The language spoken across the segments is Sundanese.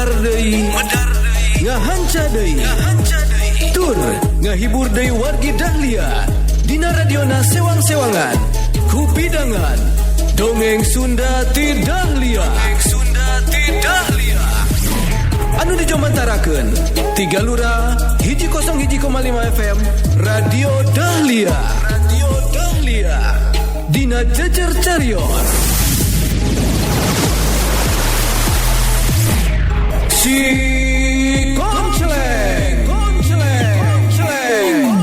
Medar deui, ngahanca deui, tur ngahibur deui wargi Dahlia dina radiona sewang-sewangan kupidangan Dongeng Sunda ti Dahlia. Dongeng Sunda ti Dahlia anu dijomantarakeun Tiga Lura 101,5 FM Radio Dahlia. Radio Dahlia dina Jejer Carios Si Konceleng, Konceleng, Konceleng.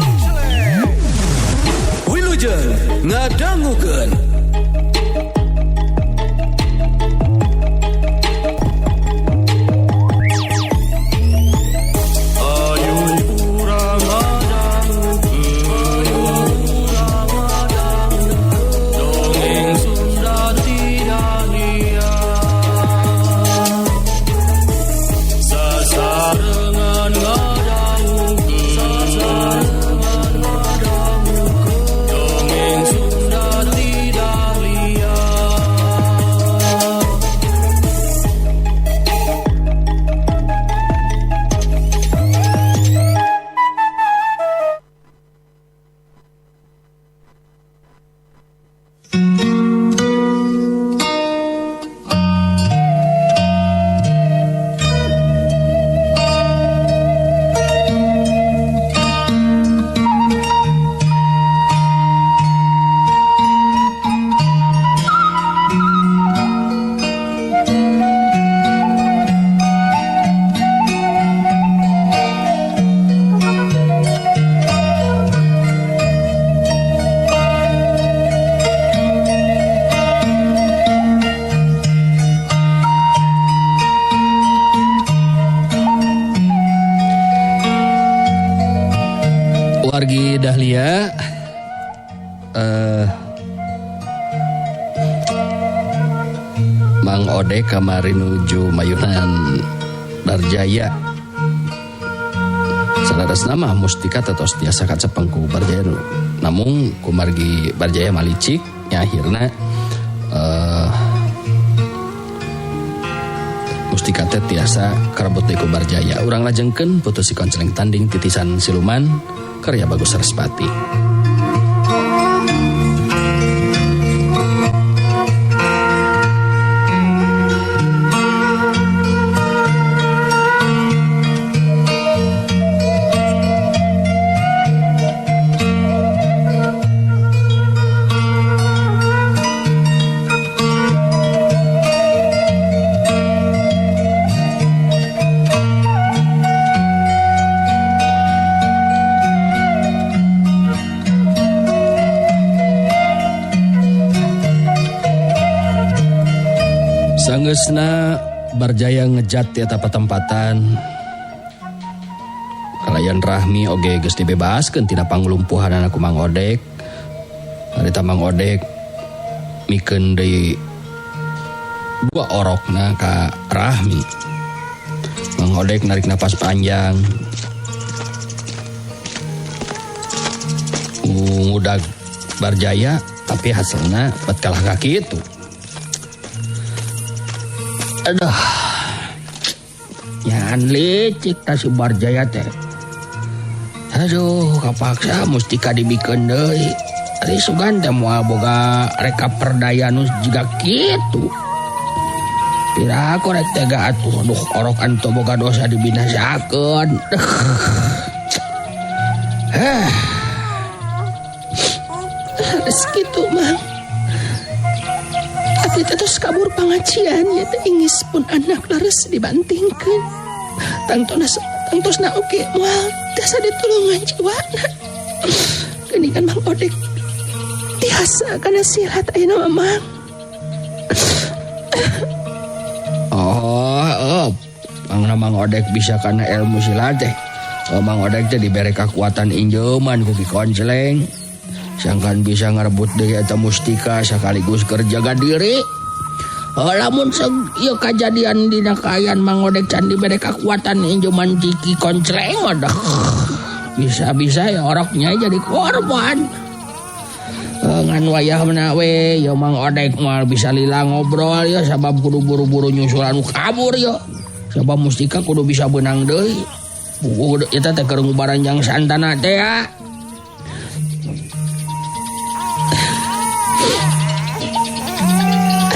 Wilujeng ngadangukeun. Ayo urang ngadangukeun, dongeng Sunda ti Dahlia. Sasarengan ngadangukeun, dongeng Sunda ti Dahlia. Wargi Dahlia, Mang Ode kamari nuju mayunan Barjaya. Salaras nama mustika tetos tiasa kacepeng ku Barjaya nu. Namung kumargi Barjaya malicik nya akhirna, mustika teh tiasa karebut deui ku Barjaya. Urang lajengkeun putus si konceleng tanding titisan siluman karya Bagus Sarasvati. Sanggeusna Barjaya ngejat di eta patempatan. Kalayan Rahmi oge geus dibebaskeun tina panglumpuhanana ku Mang Odek. Harita Mang Odek mikeun deui dua orokna ka Rahmi. Mang Odek narik napas panjang. Ngudag Barjaya tapi hasilna bet kalah ka kitu. Aduh. Nyan licik ta si Barjaya teh. Aduh, kapaksa mustika dibikeun deui. Ari sugan teh moal boga reka perdaya nu jiga kitu. Pira korek tega atuh, aduh orok anu boga dosa dibinasakeun. Heh. Geus kitu mah. Abdi teh tos kabur pangajian ya teh ingis pun anak leres dibantingkeun. Tangtosna oge moal tiasa ditulungan jiwana. Geuningan Mang Odek tiasa kana silat ayeuna mah Mang. Oh, oh. Mangna Mang Odek bisa kana ilmu silat teh. Oh, Mang Odek teh dibere kakuatan injeuman ku Ki Konceleng. Sangkan bisa ngarebut deui eta mustika sekaligus keur jaga diri. Oh, lamun ieu kajadian dina kaayaan Mang Odek can dibere kakuatan injeuman ti Ki Konceleng mah dah. Bisa-bisa ya oroknya jadi korban. Ngan wayahna we ya Mang Odek moal bisa lila ngobrol ya sabab kudu buru-buru nyusul anu kabur ya. Sabab mustika kudu bisa beunang deui. Buku eta teh keur ngubaranjang Santana teh ya.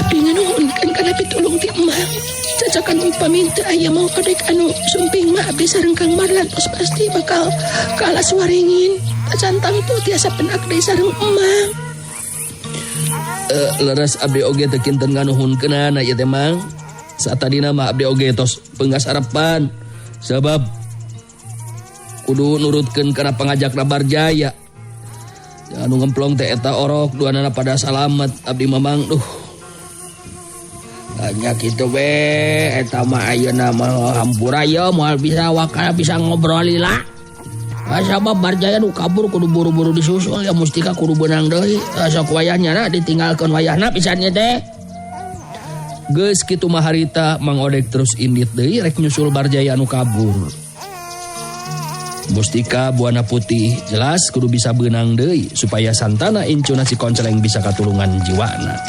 Abdi nganuhunkeun kana pitulung ti Emang. Cacakan upami teu aya Mang Odek anu sumping mah abdi sareng Kang Marlan tos pasti bakal ka alas waringin. Tacan tangtu tiasa penak deui sareng Emang. Leres abdi oge teu kinten nganuhunkeunana ieu teh Mang. Satadina mah abdi oge tos peunggas arepan. Sabab kudu nurutkeun kana pangajakna Barjaya. Anu ngemplong teh eta orok duanana pada salamet abdi mamang duh. Nya kitu we eta mah ayeuna mah hampura ye moal bisa wakana bisa ngobrol lila. Sabab Barjaya nu kabur kudu buru-buru disusul ya mustika kudu beunang deui. Sok wayahnya na ditinggalkeun wayahna pisan ieu teh. Geus kitu mah harita Mang Odek terus indit deui rek nyusul Barjaya anu kabur. Mustika Buana Putih jelas kudu bisa beunang deui supaya Santana incuna si Konceleng bisa katulungan jiwana.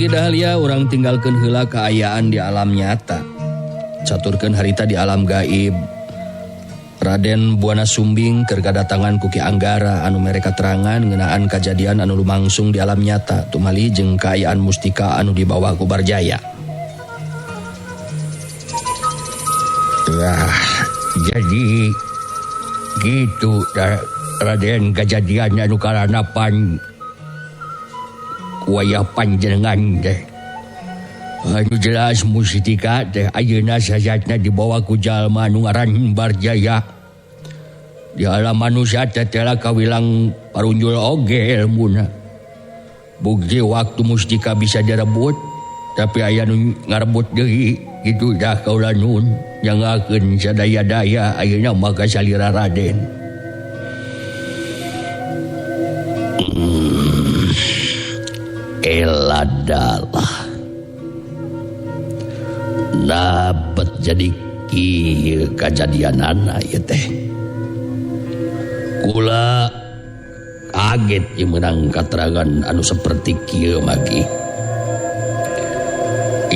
Dahlia orang tinggalkan heula kaayaan di alam nyata. Caturkeun harita di alam gaib. Raden Buana Sumbing keur kadatangan ku Ki Anggara anu mere katerangan ngeunaan kajadian anu lumangsung di alam nyata tumali jeung kaayaan mustika anu dibawa ku Barjaya. Wah, jadi gitu Raden kajadian anu karanapan wayah panjenengan teh. Anu jelas mustika teh ayeuna sajatna dibawa ku jalma anu ngaran Barjaya. Di alam manusia teh teh kawilang parunjul oge elmuna. Bukti waktu mustika bisa direbut, tapi aya nu ngarebut deui kitu dah kaula nun nyangakeun sadaya-daya ayeuna mah ka salira Raden. Eladalah dapet jadi kieu kajadianana ieu teh. Kula kaget ieu meunang katerangan anu saperti kieu mah ki.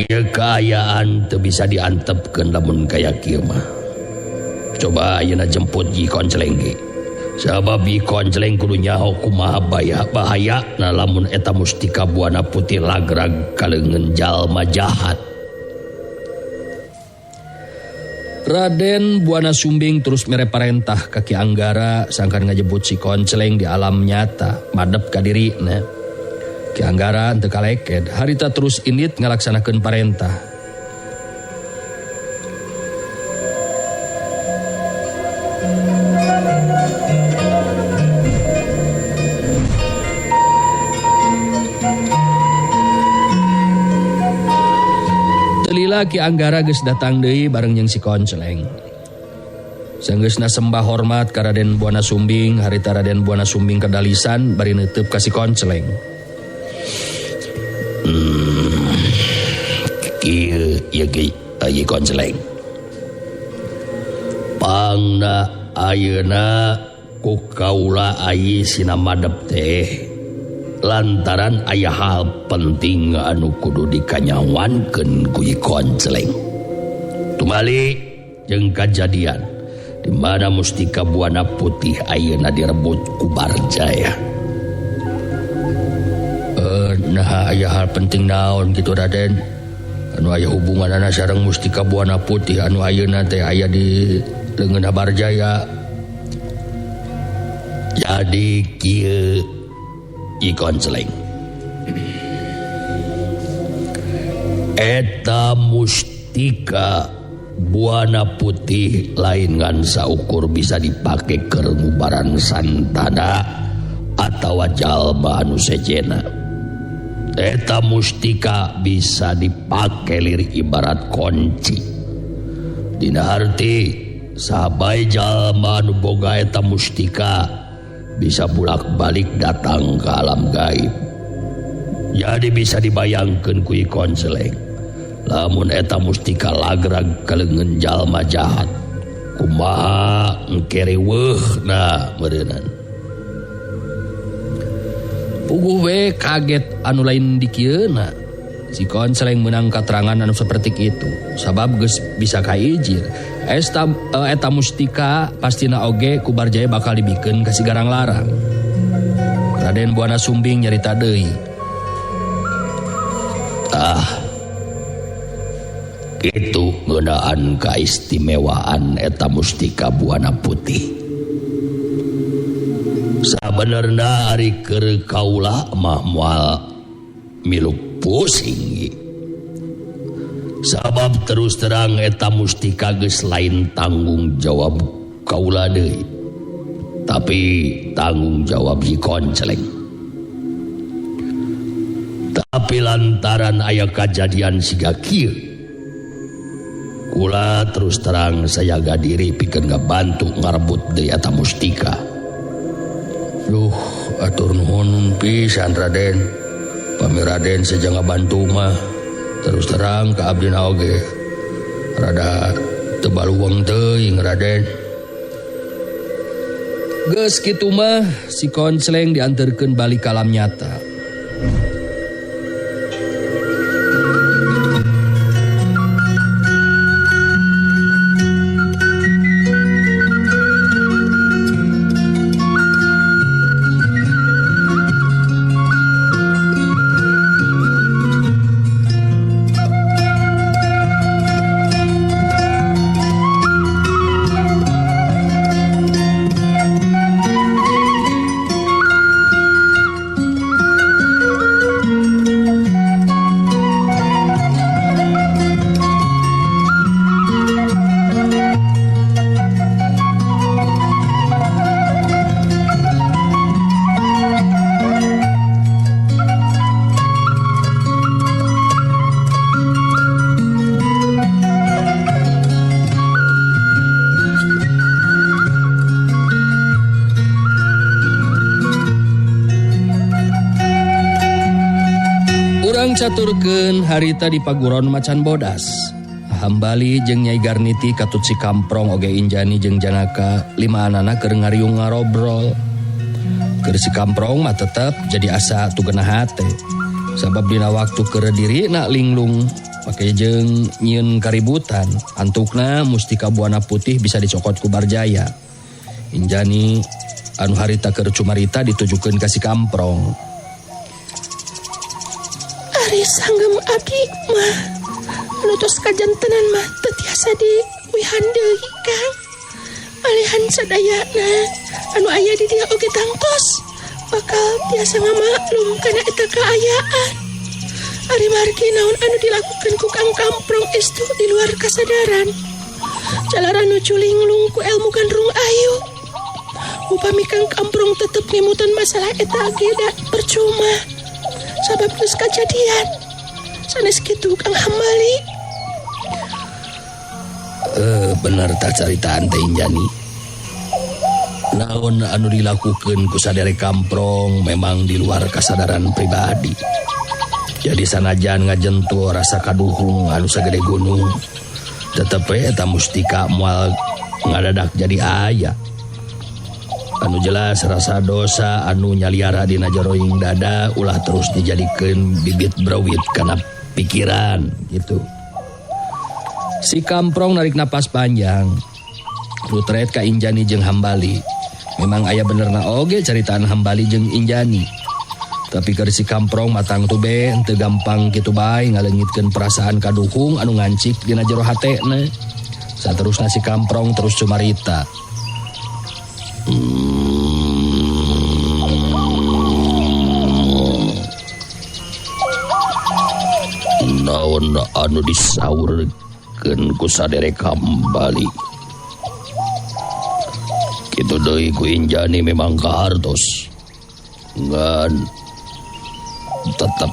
Ieu kaayaan teu bisa diantepkeun lamun kaya kieu mah. Coba ayeuna jemput Ki Konceleng ge. Sabab Ki Konceleng kudu nyaho kumaha bahaya na lamun eta mustika Buana Putih lagrag kaleungeun jalma jahat. Raden Buana Sumbing terus mere parentah ka Ki Anggara sangkan ngajebut si Konceleng di alam nyata madep ka dirina. Ki Anggara teu kaleked harita terus indit ngalaksanakeun parentah. Lila Ki Anggara geus datang deui bareng jeung si Konceleng. Sanggeusna sembah hormat ka Raden Buana Sumbing, harita Raden Buana Sumbing kadalisan bari neuteub ka si Konceleng. Kieu ieu ge Ki Konceleng. Pangna ayeuna ku kaula ayi sina madep teh lantaran aya hal penting anu kudu dikanyawankeun ku Ki Konceleng. Tumali jeung kajadian di mana mustika Buana Putih ayeuna direbut ku Barjaya. Nah aya hal penting naon gitu Raden? Anu aya hubunganana sareng mustika Buana Putih anu ayeuna teh aya di leungeun Barjaya. Jadi kieu ikon seleng. Eta mustika Buana Putih lain ngan saukur bisa dipake keur ngubaran santana atawa jalma anu sejena. Eta mustika bisa dipake lirik ibarat kunci. Dina arti sabai jalma anu boga eta mustika bisa bolak-balik datang ke alam gaib. Jadi bisa dibayangkeun ku ikon seleng. Lamun eta mustika lagrag ka leungeun jalma jahat, kumaha engke riweuhna meureunnan. Puguh we kaget anu lain dikieuna. Si konseleng meunang katerangan anu saperti kitu, sabab geus bisa kaijir. Eta mustika pastina oge ku Barjaya bakal dibikeun ka si Garang Larang. Raden Buana Sumbing nyarita deui. Ah, itu ngeunaan kaistimewaan eta mustika Buana Putih. Sabenerna ari keur kaula mah moal milu pusing. Sabab terus terang eta mustika geus lain tanggung jawab kaula deui, tapi tanggung jawab si Konceleng. Tapi lantaran aya kajadian siga kieu, kula terus terang sajaga diri pikeun ngabantu ngarebut deui eta mustika. Duh, atur nuhun pisan Raden. Pami Raden seja ngabantu mah terus terang ka abdi oge rada teu baluweung teuing Raden. Geus kitu mah si Konceleng dianterkeun balik ka alam nyata. Caturkeun harita di paguron Macan Bodas. Hambali jeung Nyai Garniti katut si Kamprong oge Injani jeung Janaka limaanana keur ngariung ngarobrol. Keur si Kamprong mah tetep jadi asa tugena hate. Sabab dina waktu keur dirina linglung pake jeung nyieun kaributan, antukna mustika Buana Putih bisa dicokot ku Barjaya. Injani anu harita keur cumarita ditujukeun ka si Kamprong. Ari sanggem abdi mah anu tos kajantenan mah teu tiasa diwihan deui Kang. Malihan sadayana anu aya di dieu oge tangtos bakal tiasa ngamaklum kana eta kaayaan. Ari margi naon anu dilakukeun ku Kang Kamprong estu di luar kasadaran. Jalaran nu culinglung ku elmu gandrung ayu. Upami Kang Kamprong tetep ngemutan masalah eta ge da percuma. Sabab geus kajadian. Sanes kitu Kang Hambali. Bener tah caritaan teh Injani. Naon anu dilakukeun ku sadere Kamprong memang di luar kasadaran pribadi. Jadi sanajan ngajentul rasa kaduhung anu sagede gunung, tetep we eta mustika moal ngadadak jadi aya. Anu jelas rasa dosa anu nyaliara dina joroing dada ulah terus dijadikeun bibit browit kana pikiran gitu. Si Kamprong narik napas panjang. Rutret ka Injani jeung Hambali. Memang aya benerna oge caritaan Hambali jeung Injani. Tapi keur si Kamprong matang tube henteu gampang kitu bae ngaleungitkeun perasaan kaduhung anu ngancik dina jero hatena. Saterusna si Kamprong terus cumarita. Naon anu disaurkeun ku saderek Hambali. Kitu deui ku Injani memang kahartos. Ngan tetep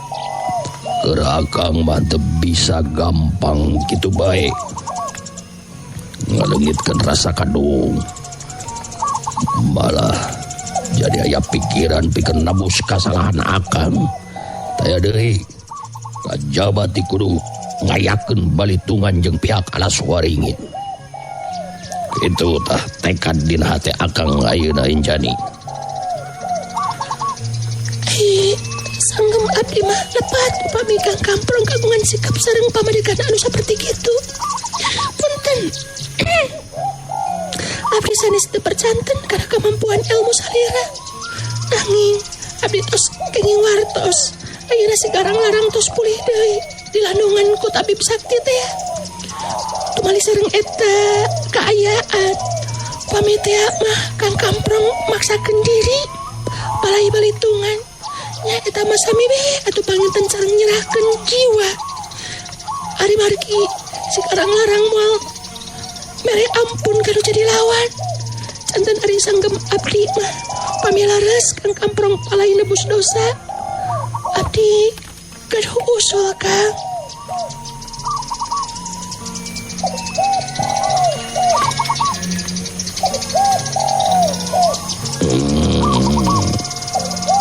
keur akang mah teu bisa gampang kitu bae. Ngaleungitkeun rasa kadung. Malah jadi aya pikiran pikeun nabus kasalahan akang. Taya deui kajaba ti kudu ngayakeun balitungan jeung pihak Alas Waringin. Kitu tah tekad dina hate akang ayeuna Injani. Sanggem abdi mah lepat upami Kang Kamprong kagungan sikap sareng pamadegan anu saperti kitu. Punten. Abdi sanes teu percanten kana kemampuan ilmu salira. Nanging abdi tos kenging wartos. Ayeuna si Garang-larang tos pulih deui dilandungan ku tabib sakti teh. Tumali sareng eta kaayaan. Pami teh mah Kang Kamprong maksakeun diri palai balitungan. Nya eta mah sami we atuh panginten sareng nyerahkeun jiwa. Ari margi si Garang-larang moal mere ampun kanu jadi lawan. Canten ari sanggem abdi mah pami laras Kang Kamprong palai nebus dosa. Abdi gaduh usul Kang.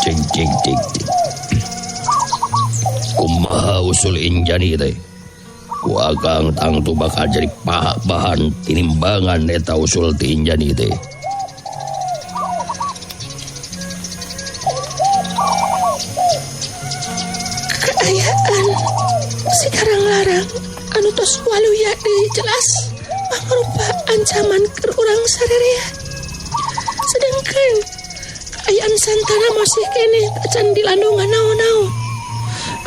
Cing cing cing. Kumaha usul Injani teh? Ku akang tangtu bakal jadi bahan tinimbangan eta usul ti Injani teh. Kaayaan si Garang-larang anu tos waluya deui jelas mangrupa ancaman keur urang sarerea. Sedangkan kaayaan Santana masih keneh tacan dilandungan naon-naon.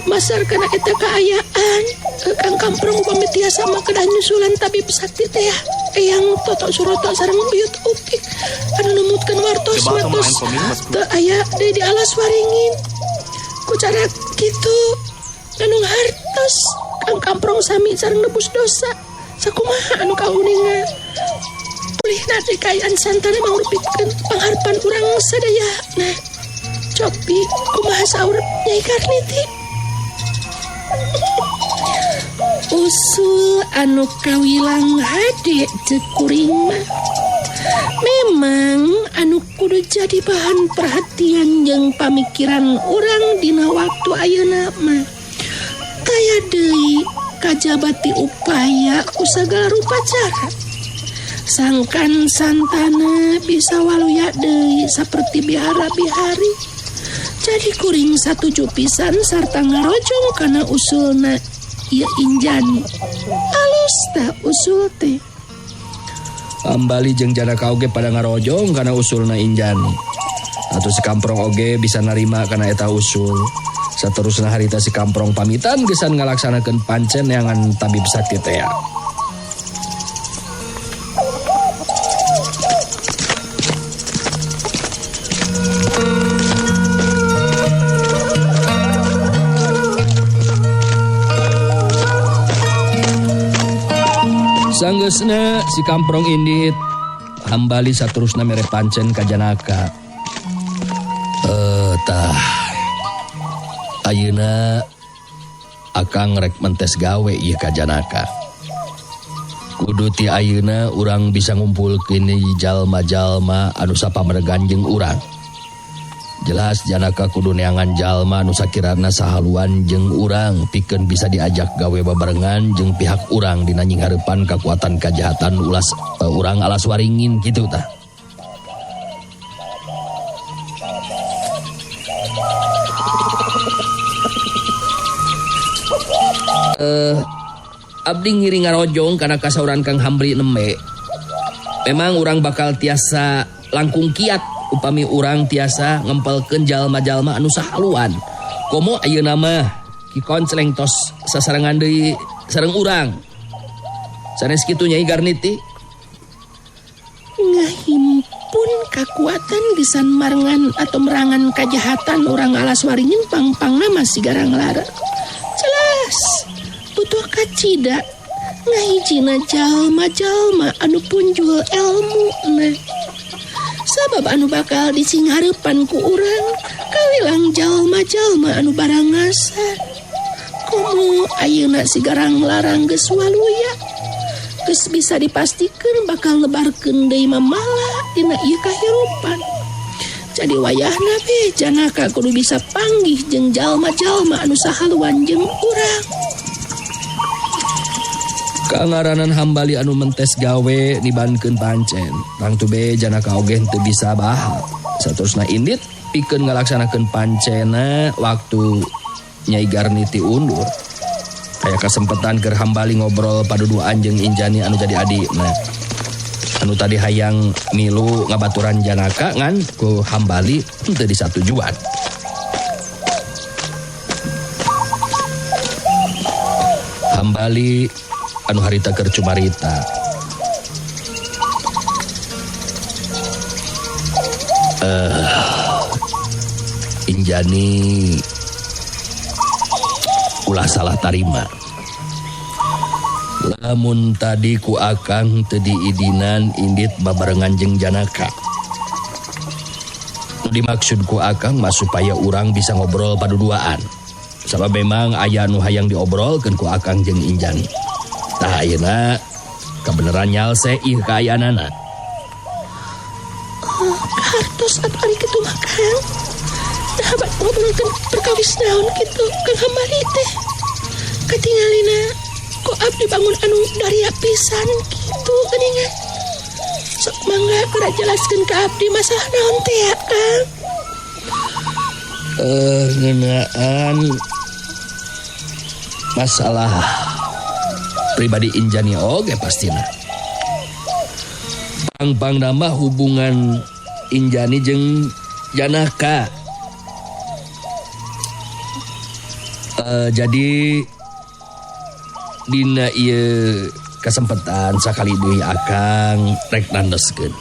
Masar kana eta kaayaan Kang Kamprong upami tiasa mah kedah nyusulan tabib sakti teh eyang Toto Suroto sareng Buyut Upik anu numutkeun wartos matos teu aya deui di Alas Waringin. Ku cara kitu nganung hartos Kang Kamprong sami sareng nebus dosa. Sakumaha anu kauninga pulihna deui kaayaan Santana mangrupikeun pangharpan urang sadayana. Cobi kumaha saur Nyai Karniti? Usul anu kawilang hade ceuk kuring mah memang anu kudu jadi bahan perhatian jeung pamikiran urang dina waktu ayeuna mah. Taya deui kajabati upaya ku sagala rupa cara. Sangkan Santana bisa waluya deui saperti bihara-bihari. Jadi kuring satuju pisan sarta ngarojong kana usulna ieu Injani. Alus tah usul teh. Hambali jeung Janaka oge pada ngarojong kana usulna Injani. Atuh si Kamprong oge bisa narima kana eta usul. Saterusna harita si Kamprong pamitan gesan ngalaksanakeun pancen neangan tabib sakti tea. Sanggeusna si Kamprong indit Hambali saterusna mere pancen ka Janaka. Tah ayeuna akang rek mentes gawe ieu ka Janaka. Kudu ti ayeuna urang bisa ngumpulkeun jalma-jalma anu sapameregan jeung urang. Jelas Janaka kudu neangan jalma anu sakirana sahaluan jeung urang pikeun bisa diajak gawe babarengan jeung pihak urang dina nyinghareupan kakuatan kajahatan ulas urang Alas Waringin kitu tah. Abdi ngiring ngarojong kana kasauran Kang Hambali nembe. Memang urang bakal tiasa langkung kiat upami urang tiasa ngempelkeun jalma-jalma anu sahaluan. Komo ayeuna mah Ki Koncleng tos sasarengan deui sareng urang. Sanes kitu Nyai Garniti? Ngahimpun kakuatan gisan marengan atau merangan kajahatan urang alas waringin pang-pangna masih garang lara. Jelas butuh kacida ngahijina jalma-jalma anu punjul elmu na. Sabab anu bakal disinghareupan ku urang kawilang jalma-jalma anu barangasan. Komo ayeuna si garang larang geus waluya. Geus bisa dipastikeun bakal nebarkeun deui mamala dina ieu kahirupan. Jadi wayahna be Janaka kudu bisa panggih jeung jalma-jalma anu sahaluan jeung urang. Kangaranan Hambali anu mentes gawe nibankeun pancen. Tangtu be Janaka oge teu bisa baha. Saterusna indit pikeun ngalaksanakeun pancena waktu Nyai Garniti undur. Aya kesempatan keur Hambali ngobrol paduduaan jeung Injani anu jadi adina. Anu tadi hayang milu ngabaturan Janaka ngan ku Hambali teu disatujuan. Hambali anu harita keur cumarita. Injani ulah salah tarima. Lamun tadi ku akang teu diidinan indit babarengan jeung Janaka. Dimaksud ku akang mah supaya urang bisa ngobrol paduduaan. Sabab memang aya nu hayang diobrolkeun ku akang jeung Injani. Tah ayeuna kabeneran nyalse ieu kaayaanana. Oh, kahartos atuh ari kitu mah Kang. Nah, bad ngobrolkeun perkawis naon kitu Kang Hambali teh. Katingalina kok abdi bangun anu daria pisan kitu geuningan. Sok mangga geura jelaskeun ka abdi masalah naon teh ya Kang. Ngeunaan masalah pribadi Injani oge pastina. Pang-pang nama hubungan Injani jeung Janaka. Jadi dina ieu kesempatan sakali deui akang rek nandeskeun.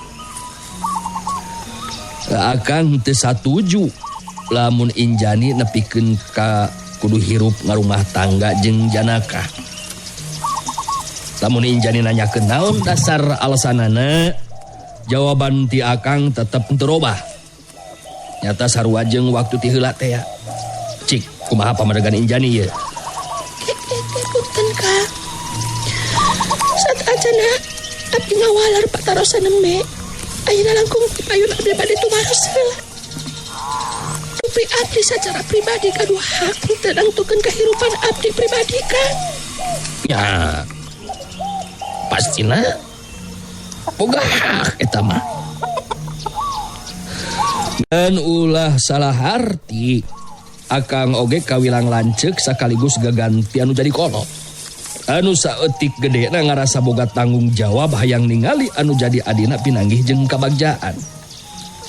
Akang teu satuju lamun Injani nepikeun ka kudu hirup ngarumah tangga jeung Janaka. Lamun Injani nanyakeun naon dasar alasanana, jawaban ti akang tetep teu robah. Nyata sarua jeung waktu ti heula teh ya. Cik, kumaha pamadegan Injani ieu? Punten Kang. Saat acana abdi ngawalar patarosan nembe. Ayeuna langkung payun abdi bade tumaros heula. Rupi abdi secara pribadi gaduh hak teu nangtukeun kahirupan abdi pribadi Kang. Ya. Pastina boga hak eta mah. Dan ulah salah harti. Akang oge kawilang lanceuk sakaligus gaganti anu jadi kolot. Anu saeutik gedena ngarasa boga tanggung jawab hayang ningali anu jadi adina pinanggih jeung kabagjaan.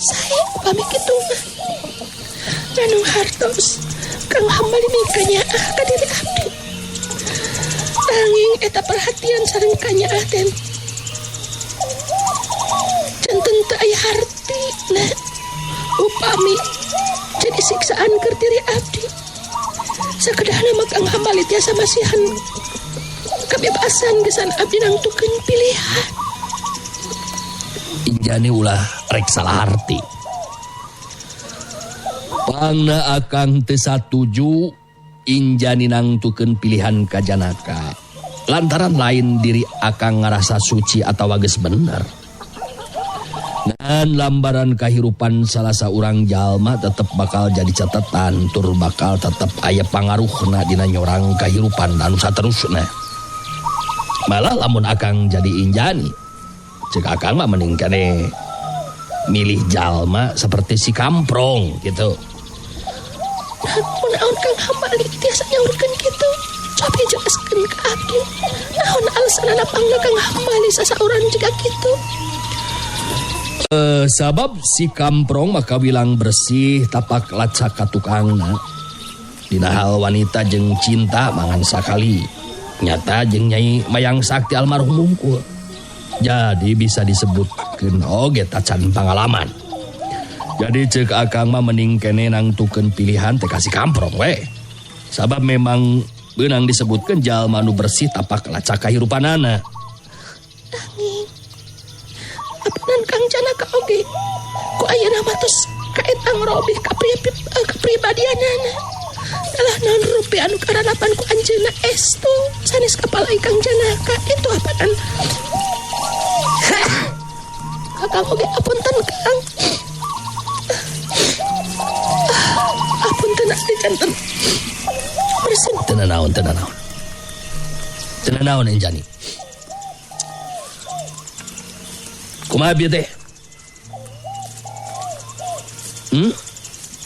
Sae upami kitu mah. Anu hartos Kang Hambali mikanyaah ka diri abdi. Nanging eta perhatian sareng kanyaah teh. Janten teu aya hartina. Upami jadi siksaan keur diri abdi. Sakedahna mah Kang Hambali tiasa masihan kebebasan gesan abdi nangtukeun pilihan. Injani ulah rek salah arti. Pangna akang teu satuju Injani nangtukeun pilihan ka Janaka. Lantaran lain diri akang ngarasa suci atawa geus bener. Ngan lambaran kahirupan salah saurang jalma tetep bakal jadi catatan tur bakal tetep aya pangaruhna dina nyorang kahirupan anu saterusna. Malah lamun akang jadi Injani, cek akang mah mending kene milih jalma seperti si Kamprong gitu. Nah, kunaon Kang Hambali tiasa nyaurkeun kitu? Cobi jelaskeun ka abdi. Naon alasanana pangna Kang Hambali sasauran jiga kitu? Sabab si Kamprong maka bilang bersih tapak lacak ka tukangna. Dina hal wanita jeung cinta mangan sakali. Nyata jeung Nyai Mayang Sakti almarhum hungkul. Jadi bisa disebutkeun oge tacan pangalaman. Jadi ceuk akang mah mending kene nangtukeun pilihan teh ka si Kamprong we. Sabab memang beunang disebutkeun jalma nu bersih tapak lacak kahirupanana. Nanging apanan Kang Janaka oge ku ayeuna mah tos kaetang robih kapribadianana. Dalah naon rupi anu karanapan ku anjeunna estu sanes kapalai Kang Janaka itu apanan. Akang oge apunten Kang. Apunten abdi janten bersin. Teu naon, teu naon. Teu naon Injani. Kumaha bieu teh?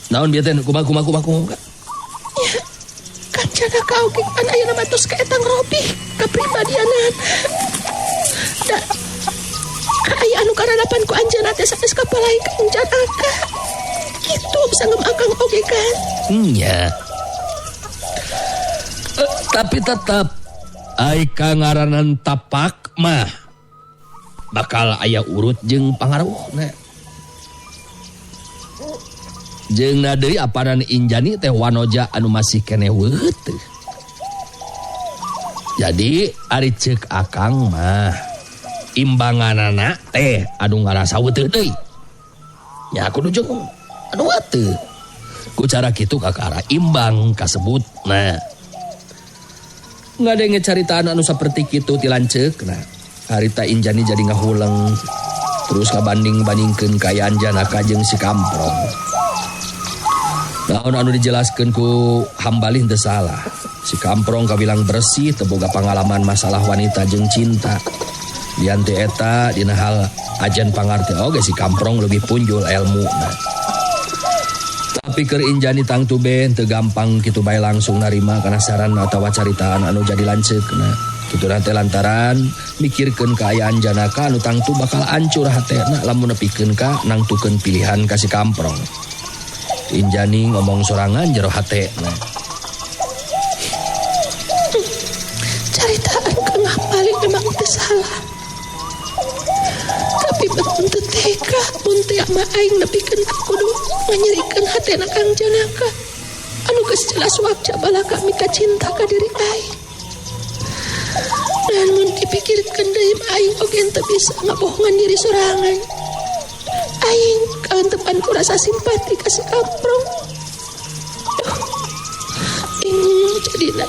Naon bieu teh? Kumaha kumaha kumaha kumaha? Ya, Kang Janaka oge kan ayeuna mah tos kaetang robih kapribadianana. Da aya anu karanapan ku anjeunna teh sanes kapalai Kang Janaka. Kitu sanggem akang oge kan. Nya. Tapi tetap ai kangaranan tapak mah bakal aya urut jeung pangaruhna. Jeung na deui apanan Injani teh wanoja anu masih keneh weuteut. Jadi ari ceuk akang mah imbanganana teh anu ngarasa weuteut deui. Nya kudu jeung anu weuteut. Ku cara kitu kakara imbang kasebut. Nah, ngadenge caritaan anu saperti kitu ti lanceukna. Harita Injani jadi ngahuleng terus ngabanding-bandingkeun kaayaan Janaka jeung si Kamprong. Naon anu dijelaskeun ku Hambali teu salah. Si Kamprong kabilang bersih teu boga pangalaman masalah wanita jeung cinta. Lian teh eta dina hal ajan pangarti oge si Kamprong lebih punjul elmuna. Tapi keur Injani tangtu be teu gampang kitu bae langsung narima kana saran atawa caritaan anu jadi lanceukna. Kitu teh lantaran mikirkeun kaayaan Janaka anu tangtu bakal ancur hatena lamun nepikeun ka nangtukeun pilihan ka si Kamprong. Injani ngomong sorangan jero hatena. Caritaan Kang Hambali memang teu salah. Tapi betul teu tega mun teh mah aing nepikeun ka kudu nganyerikeun hatena Kang Janaka. Anu geus jelas wakja balaka mika cinta ka diri aing. Dan mun dipikirkeun deui mah aing oge teu bisa ngabohongan diri sorangan. Aing kaentepan ku rasa simpati ka si Kamprong. Duh, bingung jadina.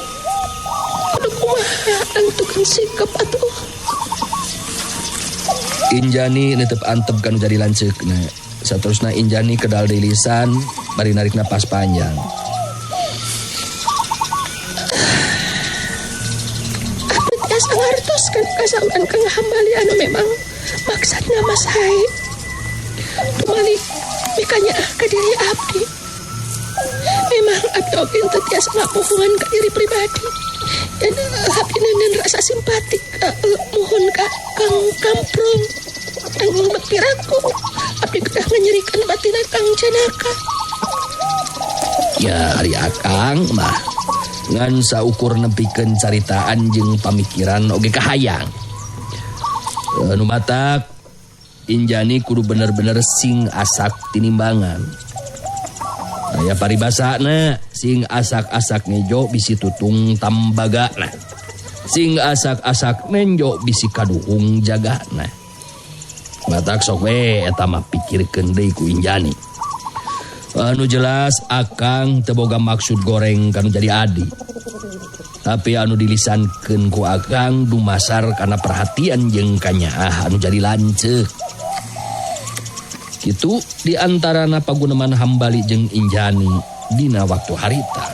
Kudu kumaha nangtukeun sikap atuh. Injani netep antep kanu jadi lanceukna. Saterusna Injani kedal deui lisan bari narik napas panjang. Abdi tiasa ngartos kan kasauran Kang Hambali anu memang maksudna mas hae. Tumali mikanya ka diri abdi. Memang abdi oge teu tiasa ngabohongan ka diri pribadi. Dan abdi neundeun rasa simpati muhun ka Kang Kamprong. Nanging piraku abdi kedah nganyerikan batina Kang Janaka. Ya ari akang mah ngan saukur nepikeun caritaan jeung pamikiran oge kahayang. Nu matak Injani kudu bener-bener sing asak tinimbangan. Aya paribasana sing asak-asak ngejo bisi tutung tambagana. Sing asak-asak nenjo bisi kaduhung jagana. Matak sok we eta mah pikirkeun deui ku Injani. Anu jelas akang teu boga maksud goreng kanu jadi adi. Tapi anu dilisankeun ku akang dumasar kana perhatian jeung kanyaah anu jadi lanceuk. Kitu di antarana paguneman Hambali jeung Injani dina waktu harita.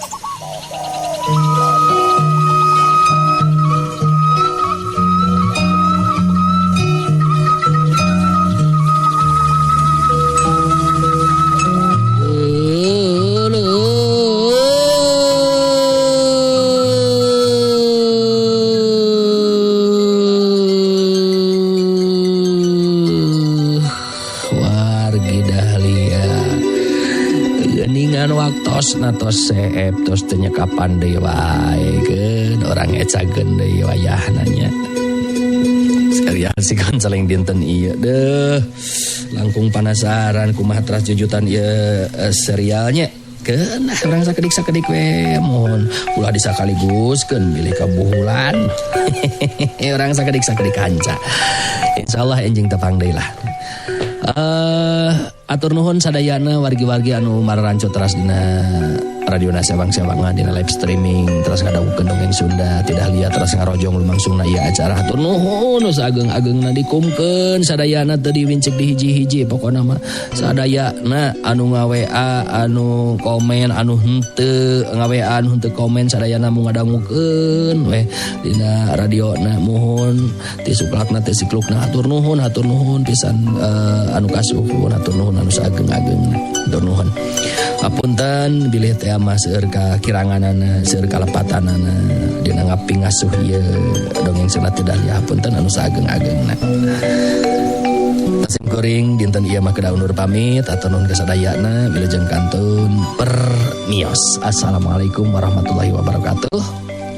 Ngan waktosna tos seep tos teu nyekapan deui wae keun urang ecakeun deui wayahna nya. Serial si Konceleng dinten ieu deuh langkung panasaran kumaha teras jujutan ieu serialnya. Keun ah urang sakedik-sakedik we mohon ulah disakaliguskeun bilih kabuhulan. Urang sakedik-sakedik hanca. Insyaallah enjing tepang deui lah. Atur nuhun sadayana wargi-wargi anu mararanco teras dina radio sewang-sewangan dina live streaming teras ngadangukeun dongeng Sunda tidak lihat teras ngarojong lumangsungna ieu acara hatur nuhun nu saageng-agengna dikumkeun sadayana teu diwincik di hiji-hiji pokona mah sadayana anu nga-WA anu komen anu henteu nga-WA anu henteu komen sadayana mu ngadangukeun weh dina radiona muhun ti suklakna ti siklukna hatur nuhun pisan anu kasuhun hatur nuhun anu saageng-agengna hatur nuhun. Apunten bilih teh mah seueur ka kiranganana seueur ka lepatanana dina ngaping ngasuh ieu dongeng Sunda teu dahlia hapunten anu saageng-agengna. Sim kuring dinten ieu mah kedah undur pamit atur nuhun ka sadayana wilujeng kantun permios. Assalamualaikum warahmatullahi wabarakatuh.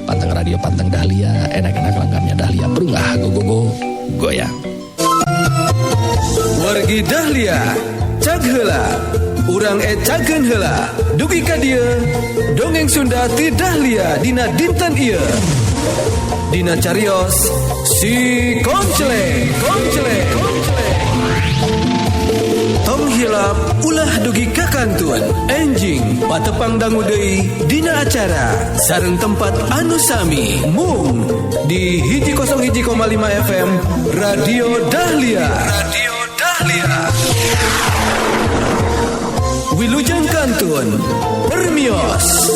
Panteng radio panteng Dahlia enak-enak langgamnya Dahlia berungah go go go goyang. Wargi Dahlia cag heula urang ecakeun heula dugi ka dieu dongeng Sunda ti Dahlia dina dinten ieu dina carios si Konceleng Konceleng tong hilap ulah dugi ka kantun enjing patepang dangu deui dina acara sareng tempat anu sami mung di 101,5 FM Radio Dahlia Radio Dahlia. Wilujeng kantun permios.